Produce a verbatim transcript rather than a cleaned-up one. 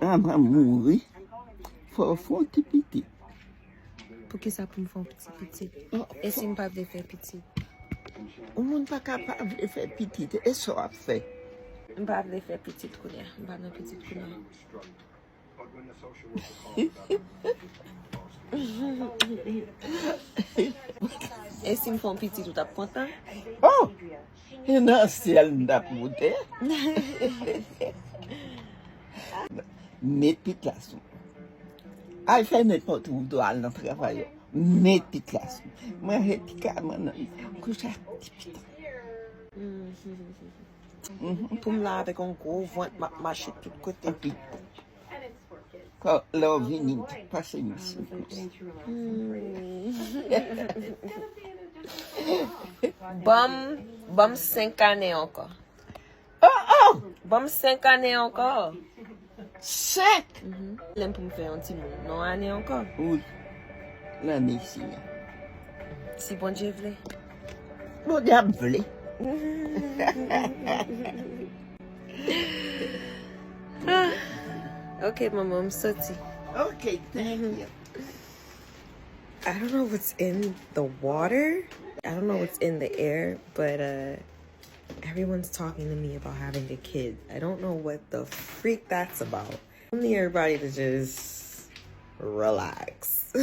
Ah, m ap mouri. Fò w fè yon ti pitit. Poukisa pou m fè yon ti pitit? E si m pa vle fè pitit? Yon moun pa ka pa vle fè pitit. E sa w ap fè? M pa vle fè pitit kounye a. M pa nan pitit kounye a. E si m fè yon pitit, ou t ap kontan? Oh! E nan syèl m t ap moute. Met pit la sou. Al fè nenpòt ou dwe al nan travay yo. Met pit la sou. Manje ti kaman nan kouch ak ti pit. Pou m la avèk yon gwo vant, m ap mache tout kote. Epi, lè w vini, pase m isit. Ban m, ban m senk ane ankò. Oh, oh! Ban m senk ane ankò. Senk! Lè m pou m fè yon timoun. Non, ane ankò. Wi. Nan mesi la. Si Bondye vle. Bondye ap vle. Ah. Ok, manman, m soti. Ok, thank you. I don't know what's in the water. I don't know what's in the air, but uh, everyone's talking to me about having a kid. I don't know what the freak that's about. I need everybody to just relax.